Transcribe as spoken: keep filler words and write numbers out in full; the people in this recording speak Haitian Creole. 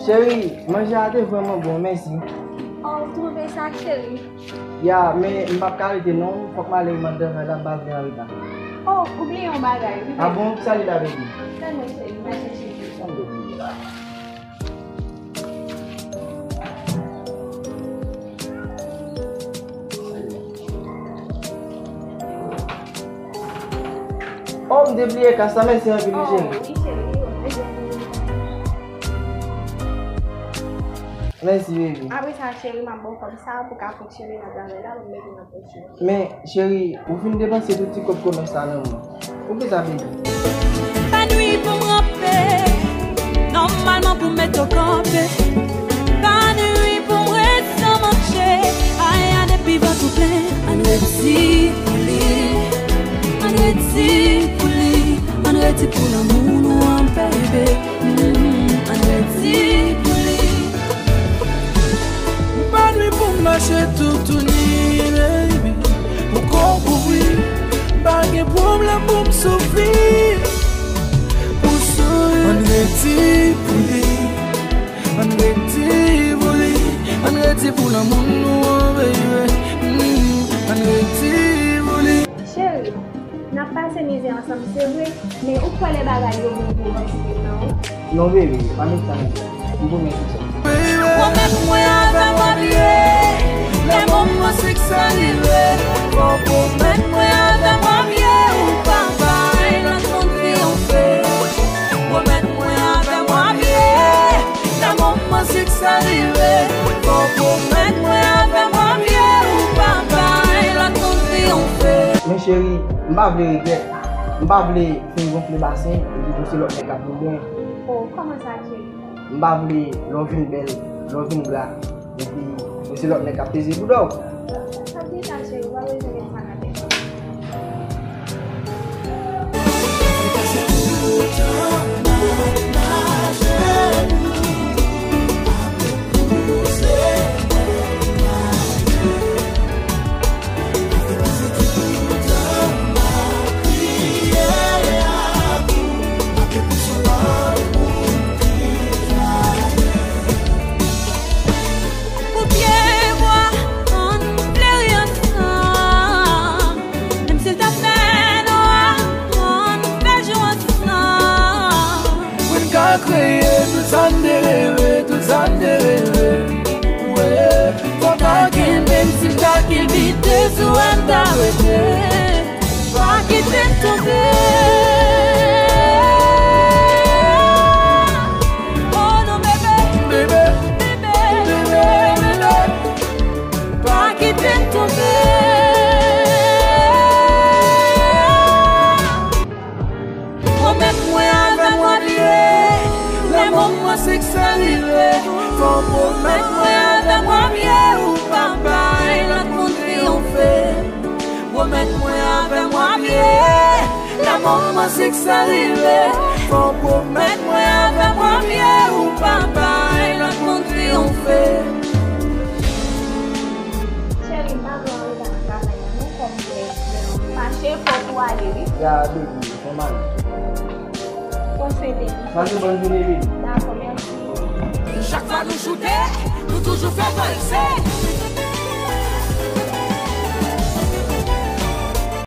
Cheri, manje a te vrèman bon, mèsi. Oh, ou twouve sa, cheri? Ya, men m p ap ka rete non, fòk m ale, m anndan travay la, m pa vle an reta. Oh, ou bliye yon bagay, wi. A bon, kisa li la, baby? Tann mwen, cheri, m al chèche li. Sa m te bliye la? Oh, m te bliye kas la, mèsi anpil, wi, cheri. Oh, wi, cheri, wi, wi. Mèsi, baby. Apre sa, cheri, m ap ba w kòb sa pou ka fonksyone nan travay la, pou m mete nan pòch ou. Men, cheri, ou fin depanse tout ti kòb komès la nan mwen. Poukisa, baby? Pa nwi pou m ranpe, nòmalman pou m mete w kanpe. Pa nwi pou m ret san manje, aya depi vant ou plen. Ann redi pou li, ann redi pou li, ann redi pou lanmou nou an, baby. Mm, ann redi pou li. M pa nwi pou m mache toutouni, baby, pou kò w kouvri. M pa gen pwoblèm pou m soufri, pou souri. Ann redi pou li, ann redi pou li, ann redi pou lanmou nou an, baby. Mm, ann redi pou li. Cheri, n ap pase mizè ansanm, se vre, men ou kwè lè bagay yo bon pou w, m ap kite nan ou? Non, baby, pa met sa nan tèt. M pwomèt ou sa. Pwomèt mwen avè mwen byen, lè moman siksè rive. Fò w pwomèt mwen avè mwen byen, ou pa bay lòt moun triyonfe. Pwomèt mwen avè mwen byen, lè moman siksè rive. Fò w pwomèt mwen avè mwen byen, ou pa bay lòt moun triyonfe. Men cheri, m pa vle regrèt. M pa vle fin gonfle basen, epi pou se lòt nèg k ap vin mwen. Oh, kòman sa, cheri? M pa vle lè w vin bèl, lè w vin gra, epi pou se lòt nèg k ap peze bouda w. Sa di sa, cheri, ou pa bezwen met sa nan tèt ou. Pou pye bwa, ann fleri ansanm. Menm si l ta fè nwa, ann fè jou ansanm. Pou n ka kreye tout sa n te reve, tout sa n te reve. Wi, fò ta gen, menm si l ta kilbite sou wè n ta rete. Pa kite m tonbe. Oh non, bebe. Bebe. Bebe, bebe, bebe. Pa kite m tonbe. Pwomèt mwen avè mwen byen, lè moman siksè rive. Fò w pwomèt mwen avè mwen byen, ou pa bay lòt moun triyonfe. Pwomèt mwen avè mwen byen, lè moman siksè rive. Fò w pwomèt mwen avè mwen byen, ou pa bay lòt moun triyonfe. Cheri, m pa vle antre nan travay la non, kòm m wè lè w mache, fòk ou ale, wi. Ya, baby, fè mal. Pran swen de ou. Pase bòn jounen, baby. Dakò, mèsi. Chak fwa nou choute, nou toujou fè valse.